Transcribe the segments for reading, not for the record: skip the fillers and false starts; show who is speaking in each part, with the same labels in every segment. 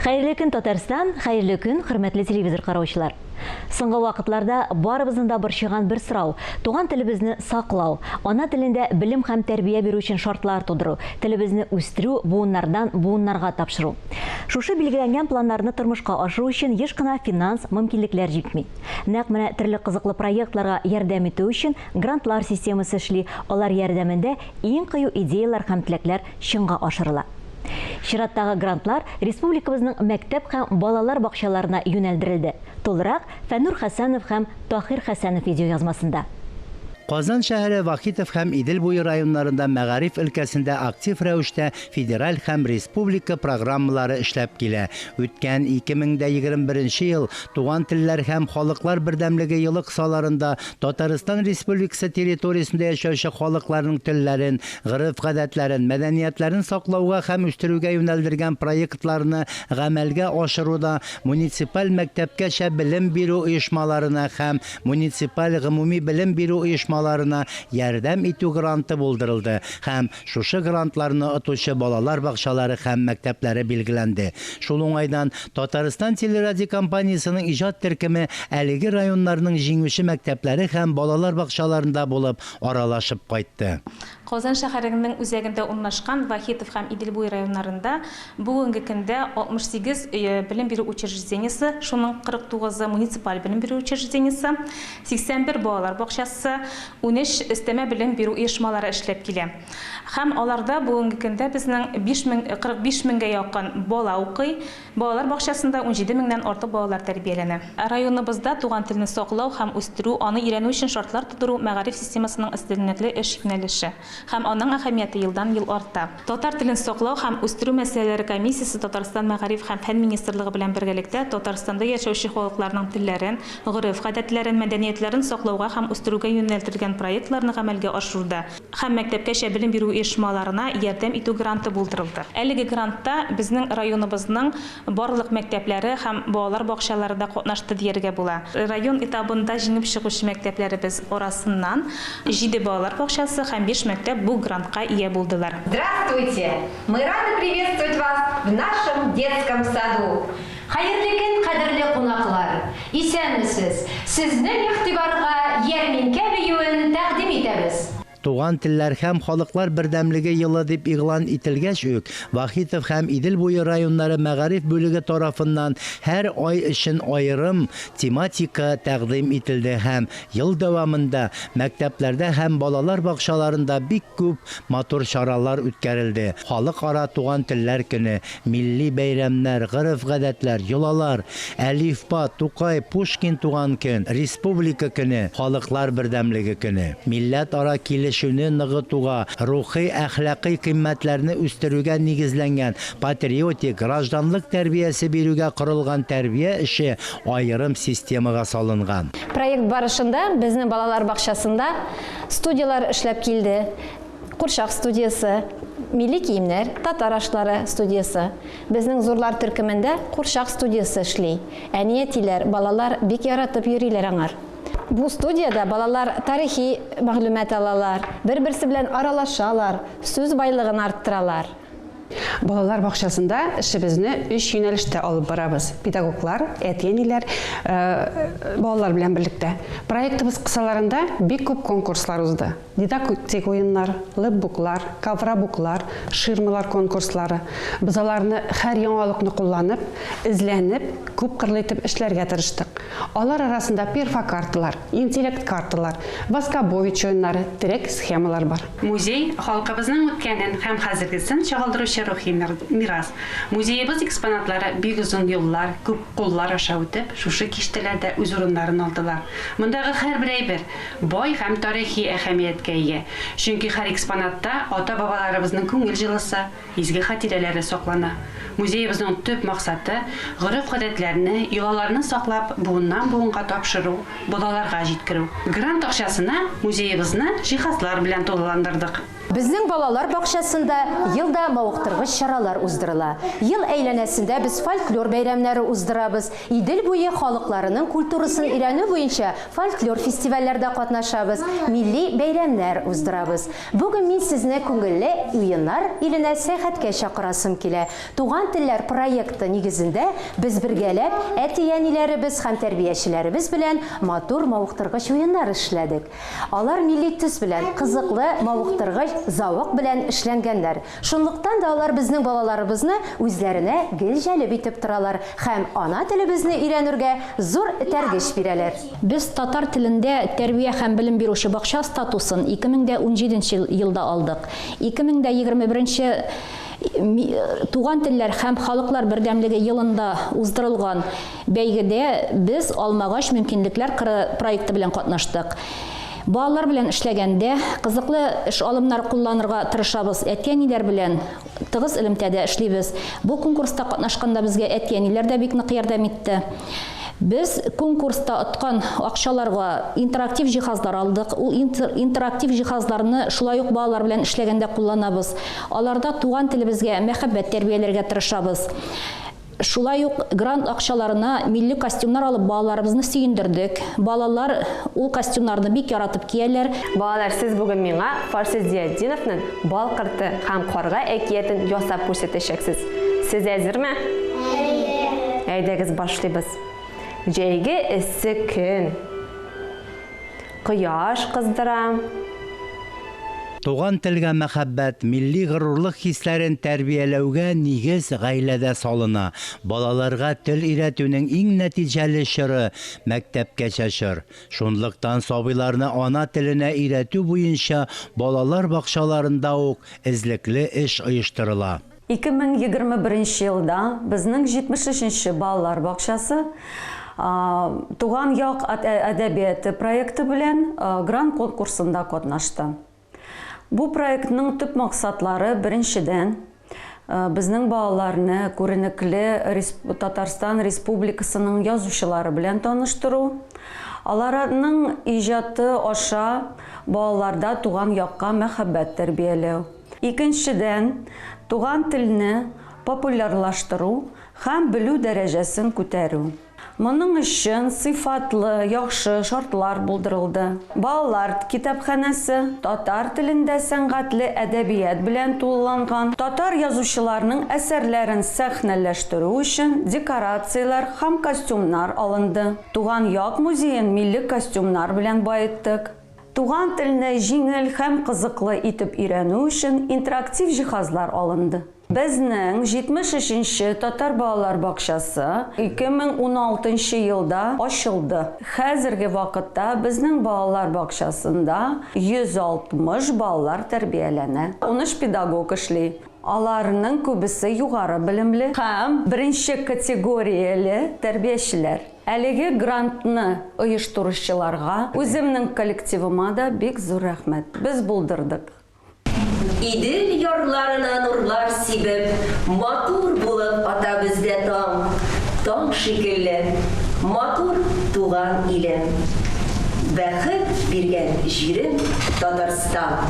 Speaker 1: Хәерле көн, Татарстан, хәерле көн, хөрмәтле телевизор караучылар. Соңгы вакытларда барыбызны да борчыган бер сорау, туган телебезне саклау, ана телендә белем һәм тәрбия бирү өчен шартлар тудыру, телебезне үстерү, буыннардан буыннарга тапшыру. Шушы билгеләнгән планнарны тормышка ашыру өчен еш кына финанс мөмкинлекләр җитми. Нәкъ менә төрле кызыклы проектларга ярдәм итү өчен грантлар системасы эшли, алар ярдәмендә иң кыю идеяләр һәм теләкләр чынга ашырыла. Чираттагы грантлар республикабызның мәктәп һәм балалар бакчаларына юнәлдерелде. Тулырак Фәннур Хәсәнов һәм Таһир Хәсәнов видеоязмасында.
Speaker 2: Казан шәһәре Вахитов һәм Идел буе районнарында мәгариф өлкәсендә актив рәвештә федераль һәм республика программалары эшләп килә. Үткән 2021 ел Туган телләр һәм халыклар бердәмлеге елы кысаларында Татарстан Республикасы территориясендә яшәүче халыкларның телләрен, гореф-гадәтләрен, мәдәниятләрен саклауга һәм үстерүгә юнәлдергән проектларны гамәлгә ашыруда муниципаль мәктәпкәчә белем бирү оешмаларына һәм муниципаль гомуми белем бирү оешмаларына ярдәм итү гранты булдырылды һәм Шушы грантларны отучы балалар бакчалары һәм мәктәпләре билгеләнде. Шул уңайдан Татарстан телерадиокомпаниясенең иҗат төркеме әлеге районнарның җиңүче мәктәпләре һәм балалар бакчаларында булып, аралашып кайтты.
Speaker 3: Казан шәһәренең үзәгендә урнашкан Вахитов һәм Идел буе районнарында бүгенге көндә 68 белем бирү учреждениесе, шуның 49-ы муниципаль белем бирү учреждениесе, 81 балалар бакчасы, 13 өстәмә белем бирү оешмалары эшләп килә. Һәм аларда бүгенге көндә безнең 5000, 45 меңгә якын бала укый, балалар бакчасында 17 меңнән артык балалар тәрбияләнә. Районыбызда туган телне саклау һәм үстерү, аны өйрәнү өчен шартлар тудыру мәгариф системасының өстенлекле эш юнәлеше һәм аның әһәмияте елдан-ел арта. Татар телен саклау һәм үстерү мәсьәләләре комиссиясе Татарстан Мәгариф һәм фән министрлыгы белән бергәлектә Татарстанда яшәүче халыкларның телләрен, гореф-гадәтләрен, мәдәниятләрен саклауга һәм үстерүгә юнәлтелгән проектларны гамәлгә ашыруда һәм мәктәпкәчә белем бирү оешмаларына ярдәм итү гранты булдырылды. Әлеге грантта безнең районыбызның барлык мәктәпләре һәм балалар бакчалары да катнашты дияргә була. Район этабында җиңеп чыгучы мәктәпләребез арасыннан җиде балалар бакчасы һәм биш мәктәп бу грантка ия булдылар.
Speaker 4: Здравствуйте! Мы рады приветствовать вас в нашем детском саду!
Speaker 5: Хәерле көн, кадерле кунаклар! Исәнмесез! Сезнең игътибарга ярминкә биюен тәкъдим итәбез.
Speaker 2: Туган телләр һәм халыклар бердәмлеге елы дип игълан ителгәч үк, Вахитов һәм Идел буе районнары мәгариф бүлеге тарафыннан һәр ай өчен аерым тематика тәкъдим ителде һәм ел дәвамында мәктәпләрдә һәм балалар бакчаларында бик күп матур чаралар үткәрелде. Халыкара туган телләр көне, Милли бәйрәмнәр, гореф-гадәтләр, йолалар, Әлифба, Тукай, Пушкин туган көн, Республика көне, Халыклар бердәмлеге көне. Милләтара килешүне ныгытуга, рухи-әхлакый кыйммәтләрне үстерүгә нигезләнгән патриотик, гражданлык тәрбиясе бирүгә корылган тәрбия эше аерым системага салынган.
Speaker 6: Проект барышында безнең балалар бакчасында студияләр эшләп килде. Курчак студиясе, милли киемнәр, татар ашлары студиясе. Безнең зурлар төркемендә курчак студиясе эшли. Әни-әтиләр, балалар бик яратып йөриләр аңар. Бу студиядә балалар тарихи мәгълүмат алалар, бер-берсе белән аралашалар, сүз байлыгын арттыралар.
Speaker 7: Балалар бакчасында эшебезне өч юнәлештә алып барабыз, педагоглар, әти-әниләр, балалар белән берлектә. Проектыбыз кысаларында бик күп конкурслар узды. Дидактик уеннар, лэпбуклар, коврабуклар, ширмалар конкурслары. Без аларны һәр яңалыкны кулланып, эзләнеп, күпкырлы итеп эшләргә тырыштык. Алар арасында перфокарталар, интеллект-карталар, Воскобович уеннары, трек-схемалар бар.
Speaker 8: Музей, халкыбызның үткәнен һәм хәзергесен чагылдыручы рухи мирас. Музеебыз экспонатлары бик озын юллар, күп куллар аша үтеп, шушы киштәләрдә үз урыннарын алдылар. Мондагы һәрбер әйбер, бай һәм тарихи әһәмияткә ия. Чөнки һәр экспонатта ата-бабаларыбызның күңел җылысы, изге хатирәләре саклана. Музеебызның төп максаты, гореф-гадәтләрне, йолаларны саклап, буыннан-буынга тапшыру, балаларга җиткерү. Грант акчасына музеебызны җиһазлар белән тулыландырдык.
Speaker 5: Безнең балалар бакчасында ел да мавыктыргыч чаралар уздырыла. Ел әйләнәсендә без фольклор бәйрәмнәре уздырабыз, Идел буе халыкларының культурасын өйрәнү буенча фольклор фестивальләрдә катнашабыз, милли бәйрәмнәр уздырабыз. Бүген мин сезне күңелле уеннар иленә сәяхәткә чакырасым килә. Туган телләр проекты нигезендә без бергәләп әти-әниләребез һәм тәрбиячеләребез белән матур мавыктыргыч уеннар эшләдек. Алар милли төс белән, кызыклы, мавыктыргыч завык белән эшләнгәннәр. Шунлыктан да алар безнең балаларыбызны үзләренә гел җәлеп итеп торалар һәм ана телебезне өйрәнергә зур этәргеч бирәләр.
Speaker 9: Без татар телендә тәрбия һәм белем бирүче бакча статусын 2017 нче елда алдык. 2021 нче Туган телләр һәм халыклар бердәмлеге елында уздырылган бәйгедә без Алмагач мөмкинлекләр кыры проекты белән катнаштык. Балалар белән эшләгәндә кызыклы эш алымнары кулланырга тырышабыз, әти-әниләр белән тыгыз элемтәдә эшлибез. Бу конкурста катнашканда безгә әти-әниләр дә бик нык ярдәм итте. Без конкурста откан акчаларга интерактив җиһазлар алдык. Ул интерактив җиһазларны шулай ук балалар белән эшләгәндә кулланабыз. Аларда туган телебезгә мәхәббәт тәрбияләргә тырышабыз. Шулай ук грант акчаларына милли костюмнар алып балаларыбызны сөендердек. Балалар ул костюмнарны бик яратып кияләр.
Speaker 10: Балалар, сез бүген миңа Фарсис Зиятдиновның Бал корты һәм карга әкиятен ясап күрсәтәчәксез. Сез әзерме? Әйе. Әйдәгез башлыйбыз. Җәйге эссе көн. Кояш кыздыра.
Speaker 2: Туган телгә мәхәббәт, милли горурлык хисләрен тәрбияләүгә нигез гаиләдә салына. Балаларга тел өйрәтүнең иң нәтиҗәле чоры, мәктәпкәчә чор. Шунлыктан сабыйларны ана теленә өйрәтү буенча балалар бакчаларында ук эзлекле эш оештырыла.
Speaker 11: 2021 елда безнең 73 нче балалар бакчасы Туган як әдәбияты проекты белән грант конкурсында катнашты. Бу проектның төп максатлары, беренчедән, безнең балаларны күренекле Татарстан Республикасының язучылары белән таныштыру, аларның иҗаты аша балаларда туган якка мәхәббәт тәрбияләү. Икенчедән, туган телне популярлаштыру һәм белү дәрәҗәсен күтәрү. Моның өчен сыйфатлы, яхшы шартлар булдырылды. Балалар китапханәсе татар телендә сәнгатьле әдәбият белән тулыланган, татар язучыларының әсәрләрен сәхнәләштерү өчен декорацияләр һәм костюмнар алынды. Туган як музеен милли костюмнар белән баеттык. Туган телне җиңел һәм кызыклы итеп өйрәнү өчен интерактив җиһазлар алынды. Безнең 73 нче татар балалар бакчасы 2016 нчы елда ачылды. Хәзерге вакытта безнең балалар бакчасында 160 балалар тәрбияләнә. 13 педагог эшли. Аларның күбесе югары белемле һәм беренче категорияле тәрбиячеләр. Әлеге грантны оештыручыларга, үземнең коллективыма да бик зур рәхмәт. Без булдырдык.
Speaker 12: Идел ярларына нурлар сибеп, Матур булып ата бездә таң. Таң шикелле матур туган илем. Бәхет биргән җирем, Татарстан.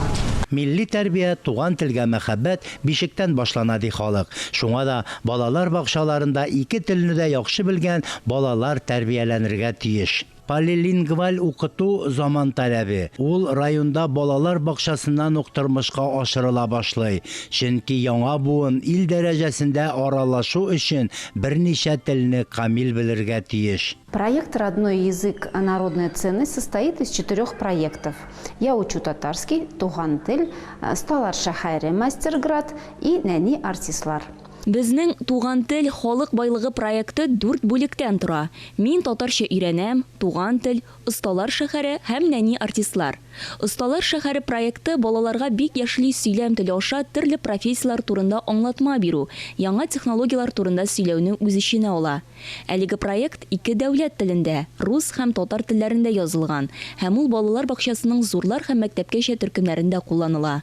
Speaker 2: Милли тәрбия, туган телгә мәхәббәт бишектән башлана, ди халык. Шуңа да балалар бакчаларында ике телне дә яхшы белгән балалар тәрбияләнергә тиеш. Полилингваль укыту, заман таләбе. Ул районда балалар бакчасыннан ук тормышка ашырыла башлый. Чөнки яңа буын ил дәрәҗәсендә аралашу өчен берничә телне камил белергә тиеш.
Speaker 13: Проект «Родной язык. Народная ценность» состоит из четырех проектов. Я учу татарский, Туган тел, Осталар шәһәре Мастерград и Нәни артистлар.
Speaker 1: Безнең Туган тел, халык байлыгы проекты дүрт бүлектән тора, Мин татарча өйрәнәм, Туган тел, Осталар шәһәре һәм Нәни артистлар. Осталар шәһәре проекты балаларга бик яшьли сөйләм теле аша төрле профессияләр турында аңлатма бирү, яңа технологияләр турында сөйләүне үз эченә ала. Әлеге проект ике дәүләт телендә, рус һәм татар телләрендә язылган һәм ул балалар бакчасының зурлар һәм мәктәпкәчә төркемнәрендә кулланыла.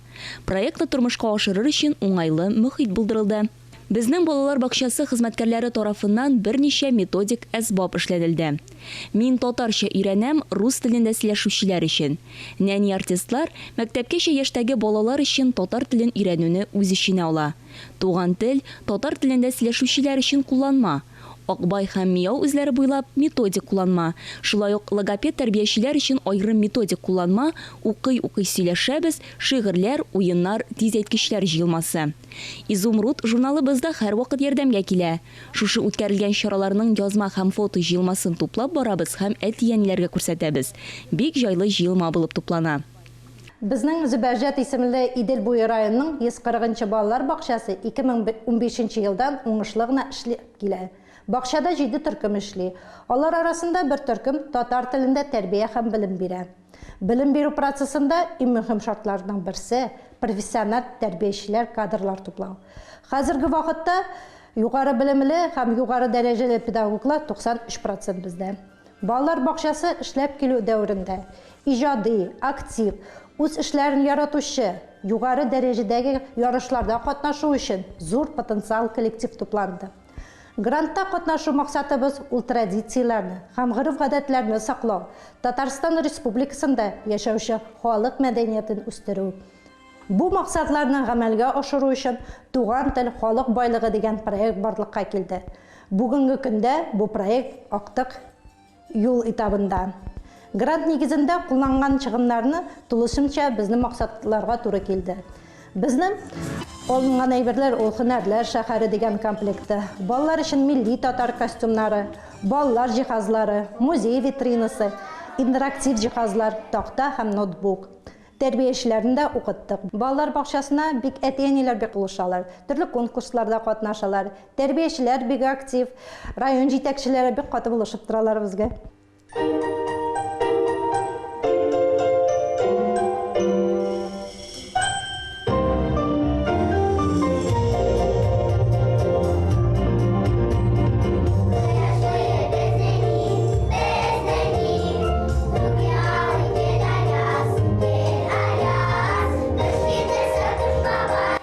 Speaker 1: Проектны тормышка ашырыр өчен уңайлы мохит булдырылды.
Speaker 14: Безнең балалар бакчасы хезмәткәрләре тарафыннан берничә методик әсбап эшләнелде. Мин татарча өйрәнәм рус телендә сөйләшүчеләр өчен. Нәни артистлар мәктәпкәчә яшьтәге балалар өчен татар телен өйрәнүне үз эченә ала. Туган тел, татар телендә сөйләшүчеләр өчен кулланма. Акбай һәм Мияу эзләре буйлап методик кулланма, шулай ук логопед-тәрбиячеләр өчен аерым методик кулланма, Укый-укый сөйләшәбез, шигырьләр, уеннар, тизәйткечләр җыелмасы. Изумруд журналыбыз да һәрвакыт ярдәмгә килә. Шушы үткәрелгән чараларның язма һәм фото җыелмасын туплап барабыз һәм әти-әниләргә күрсәтәбез. Бик җайлы җыелма булып туплана.
Speaker 15: Безнең Зөбәрҗәт исемле Идел буе районының 140 нчы балалар бакчасы 2015 нче елдан уңышлы гына эшләп килә. Бакчада җиде төркем эшли. Алар арасында бер төркем татар телендә тәрбия һәм белем бирә. Белем бирү процессында иң мөһим шартларның берсе, профессиональ тәрбиячеләр кадрлар туплау. Хәзерге вакытта югары белемле һәм югары дәрәҗәле педагоглар 93 процент бездә. Балалар бакчасы эшләп килү дәверендә иҗади, актив, үз эшләрен яратучы, югары дәрәҗәдәге ярышларда катнашу өчен зур потенциал коллектив тупланды. Грантта катнашу максатыбыз, ул традицияләрне һәм гореф-гадәтләрне саклау, Татарстан Республикасында яшәүче халык мәдәниятен үстерү. Бу максатларны гамәлгә ашыру өчен Туган тел, халык байлыгы дигән проект барлыкка килде. Бүгенге көндә бу проект актык юл этабында. Грант нигезендә кулланган чыгымнарны тулысынча безнең максатларга туры килде. Безнең алынган әйберләр ул Һөнәрләр шәһәре дигән комплекты, балалар өчен милли татар костюмнары, балалар җиһазлары, музей витринасы, интерактив җиһазлар, такта һәм ноутбук. Тәрбиячеләрне дә укыттык. Балалар бакчасына бик әти-әниләр бик булышалар. Төрле конкурсларда катнашалар. Тәрбиячеләр бик актив. Район җитәкчеләре бик каты булышып торалар безгә.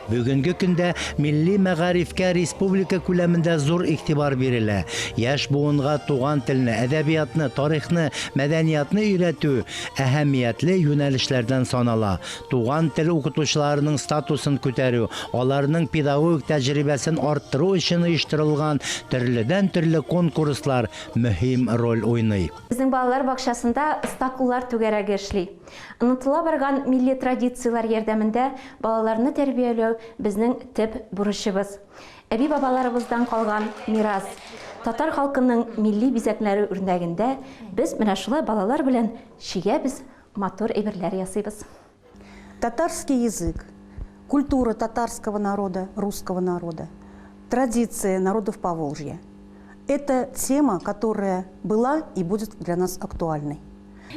Speaker 2: Бүгенге көндә милли мәгарифкә республика күләмендә зур игътибар бирелә. Яшь буынга туган телне, әдәбиятны, тарихны, мәдәниятны өйрәтү әһәмиятле юнәлешләрдән санала. Туган тел укытучыларының статусын күтәрү, аларның педагогик тәҗрибәсен арттыру өчен оештырылган төрледән-төрле конкурслар мөһим роль уйный.
Speaker 16: Безнең балалар бакчасында Оста куллар түгәрәге эшли. Онытыла барган милли традицияләр ярдәмендә балаларны тәрбияләү безнең төп бурычыбыз. Әби-бабаларыбыздан калган мирас, татар халкының милли бизәкләре үрнәгендә без менә шулай балалар белән чигәбез, матур әйберләр ясыйбыз.
Speaker 17: Татарский язык, культура татарского народа, русского народа, традиции народов Поволжья. Это тема, которая была и будет для нас актуальной.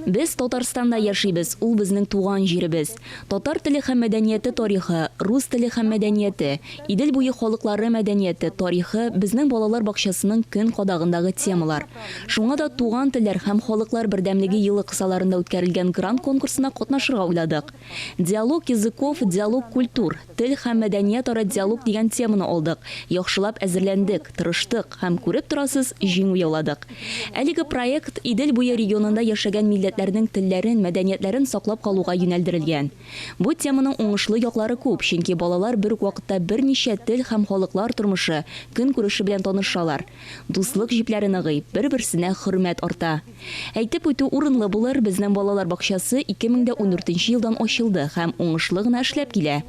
Speaker 14: Без Татарстанда яшибез, ул безнең туган җиребез. Татар теле һәм мәдәнияте тарихы, рус теле һәм мәдәнияте, Идел буе халыклары мәдәнияте, тарихы, безнең балалар бакчасының көн кадагындагы темалар. Шуңа да Туган телләр һәм халыклар бердәмлеге елы кысаларында үткәрелгән грант конкурсына катнашырга уйладык. Диалог языков, диалог культур, тел һәм мәдәниятара диалог дигән теманы алдык, яхшылап әзерләндек, тырыштык һәм, күреп торасыз, җиңү яуладык. Әлеге проект Идел буе регионында яшәгән милләтләрнең телләрен, мәдәниятләрен саклап калуга юнәлдерелгән. Бу теманың уңышлы яклары күп, чөнки балалар бер үк вакытта берничә тел һәм халыклар тормышы, көнкүреше белән танышалар. Дуслык җепләре ныгый, бер-берсенә хөрмәт арта. Әйтеп үтү урынлы булыр, безнең балалар бакчасы 2014 нче елдан ачылды һәм уңышлы гына эшләп килә.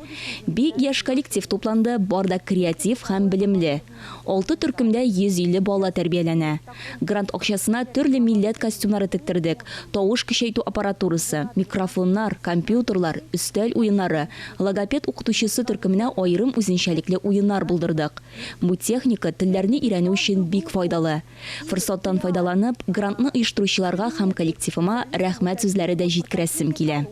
Speaker 14: Бик яшь коллектив тупланды, бар да креатив һәм белемле. Алты төркемдә 150 бала тәрбияләнә. Грант акчасына төрле милләт костюмнары тектердек, тавыш көчәйтү аппаратурасы, микрофоннар, компьютерлар, өстәл уеннары, логопед укытучысы төркеменә аерым үзенчәлекле уеннар булдырдык. Бу техника телләрне өйрәнү өчен бик файдалы. Форсаттан файдаланып, грантны оештыручыларга һәм коллективыма рәхмәт сүзләре дә җиткерәсем килә.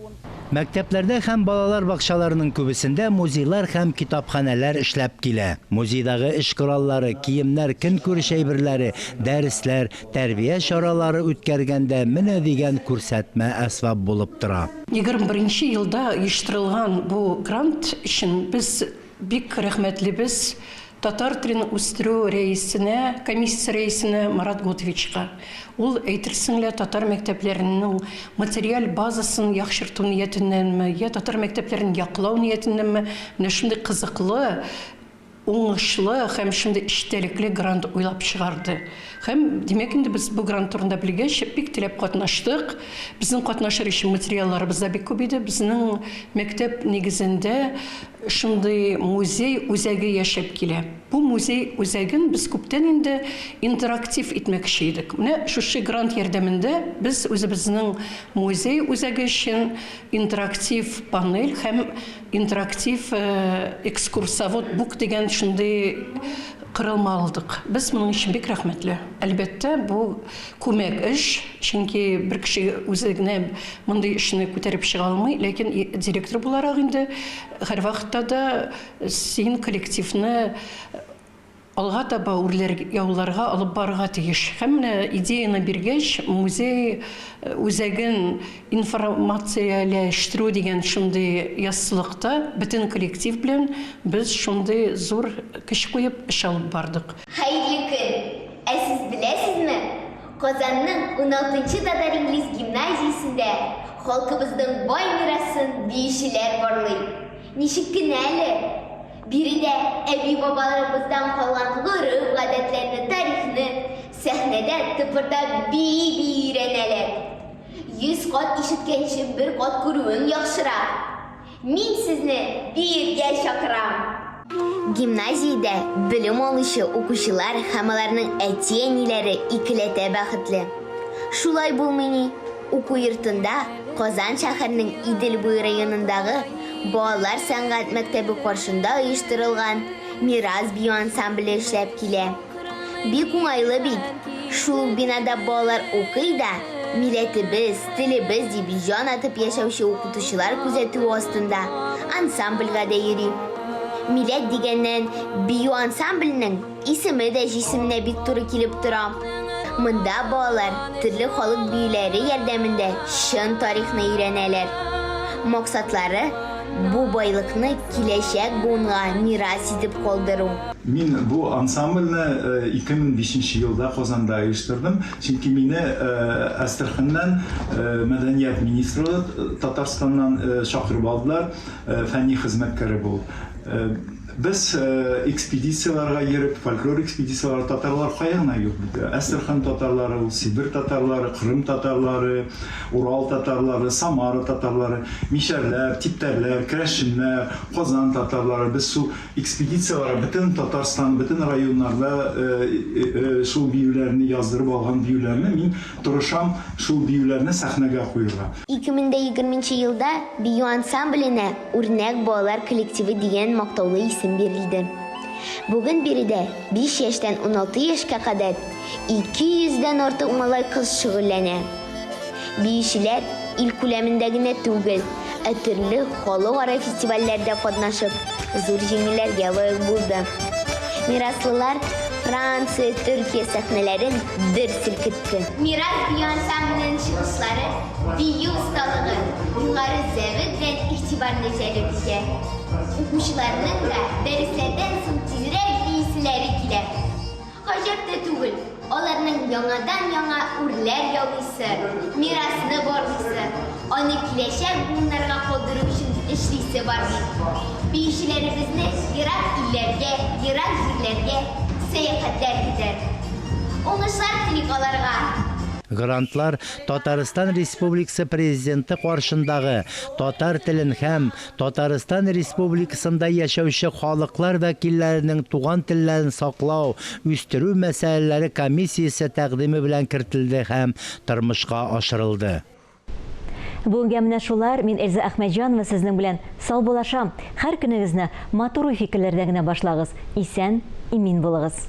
Speaker 2: Мәктәпләрдә һәм балалар бакчаларының күбесендә музейлар һәм китапханәләр эшләп килә. Музейдагы эш кораллары, киемнәр, көнкүреш әйберләре, дәресләр, тәрбия чаралары үткәргәндә менә дигән күрсәтмә әсбап булып тора.
Speaker 18: 21 нче елда оештырылган бу грант өчен без бик рәхмәтлебез. Татар телен үстерү рәисенә, комиссия рәисенә Марат Готовичка. Ул әйтерсең лә татар мәктәпләренең материаль базасын яхшырту ниятеннәнме, я татар мәктәпләрен яклау ниятеннәнме, менә шундый кызыклы, уңышлы һәм шундый эчтәлекле грант уйлап чыгарды. Һәм, димәк инде, без бу грант турында белгәч, бик теләп катнаштык. Безнең катнашыр өчен материалларыбыз да бик күп иде. Безнең мәктәп нигезендә шундый музей үзәге яшәп килә. Бу музей үзәген без күптән инде интерактив итмәкче идек. Менә шушы грант ярдәмендә без үзебезнең музей үзәге өчен интерактив панель һәм интерактив экскурсовод бук дигән шундый корылма алдык. Без моның өчен бик рәхмәтле. Әлбәттә, бу күмәк эш, чөнки бер кеше үзе генә мондый эшне күтәреп чыга алмый, ләкин директор буларак инде һәрвакытта да син коллективны алга таба үрләр яуларга алып барырга тиеш. Һәм менә идеяны биргәч, музей үзәген информацияләштерү дигән шундый яссылыкта бөтен коллектив белән без шундый зур көч куеп эш алып бардык.
Speaker 19: Хәерле көн! Ә сез беләсезме, Казанның уналтынчы татар-инглиз гимназиясендә халкыбызның бай мирасын биючеләр барлый. Ничек кенә әле! Биредә әби-бабаларыбыздан калган гореф-гадәтләрне, тарихны сәхнәдә тыпырдап бии-бии өйрәнәләр. 100 кат ишеткәнче бер кат күрүең яхшырак. Мин сезне биергә чакырам! Гимназиядә белем алучы укучылар һәм аларның әти-әниләре икеләтә бәхетле. Шулай булмый ни, уку йортында Казан шәһәренең Идел буе районындагы Балалар сәнгать мәктәбе каршында оештырылган Мирас бию ансамбле эшләп килә. Бик уңайлы бит, шул ук бинада балалар укый да, милләтебез, телебез дип җан атып яшәүче укытучылар күзәтүе астында ансамбльгә дә йөри. Милләт дигәннән, бию ансамбленең Исеме дә җисеменә бик туры килеп тора. Монда балалар төрле халык биюләре ярдәмендә чын тарихны өйрәнәләр. Максатлары, бу байлыкны киләчәк буынга мирас итеп калдыру.
Speaker 20: Мин бу ансамбльне 2005 нче елда Казанда оештырдым, чөнки мине Әстерханнан мәдәният министрлыгы Татарстаннан чакырып алдылар, фәнни хезмәткәре булып. Без экспедицияләргә йөреп, фольклор экспедицияләре, татарлар кая гына юк бит. Әстерхан татарлары, ул Себер татарлары, Кырым татарлары, Урал татарлары, Самара татарлары, мишәрләр, типтәрләр, керәшеннәр, Казан татарлары. Без шул экспедицияләргә бөтен Татарстан, бөтен районнарда шул биюләрне яздырып алган биюләрне мин тырышам шул биюләрне сәхнәгә куерга.
Speaker 19: 2020 нче елда бию ансамбленә Үрнәк балалар коллективы дигән мактаулы исем бирелде. Бүген биредә биш яшьтән 16 яшькә кадәр 200 дән артык малай-кыз шөгыльләнә. Биючеләр ил күләмендә генә түгел, ә төрле халыкара фестивальләрдә катнашып, зур җиңүләргә лаек булды. Мираслылар Франция, Төркия сәхнәләрен дер селкетте. Мирас бию ансамбленең чыгышлары Бию осталыгы, югары зәвык белән игътибарны җәлеп итә. Укучыларның да дәресләрдән соң тизрәк бииселәре килә. Гаҗәп тә түгел, аларның яңадан-яңа үрләр яулыйсы, мирасны барлыйсы, аны киләчәк буыннарга калдыру өчен эшлисе бар бит. Биючеләребезне ерак илләргә, ерак җирләргә сәяхәтләр көтә. Уңышлар телик аларга!
Speaker 2: Грантлар Татарстан Республикасы Президенты каршындагы Татар телен һәм Татарстан Республикасында яшәүче халыклар вәкилләренең туган телләрен саклау, үстерү мәсьәләләре комиссиясе тәкъдиме белән кертелде һәм тормышка ашырылды.
Speaker 1: Бүгенгә менә шулар, мин Эльза Әхмәтҗанова сезнең белән саубуллашам. Һәр көнегезне матур уй-фикерләрдән генә башлагыз. Исән, имин булыгыз.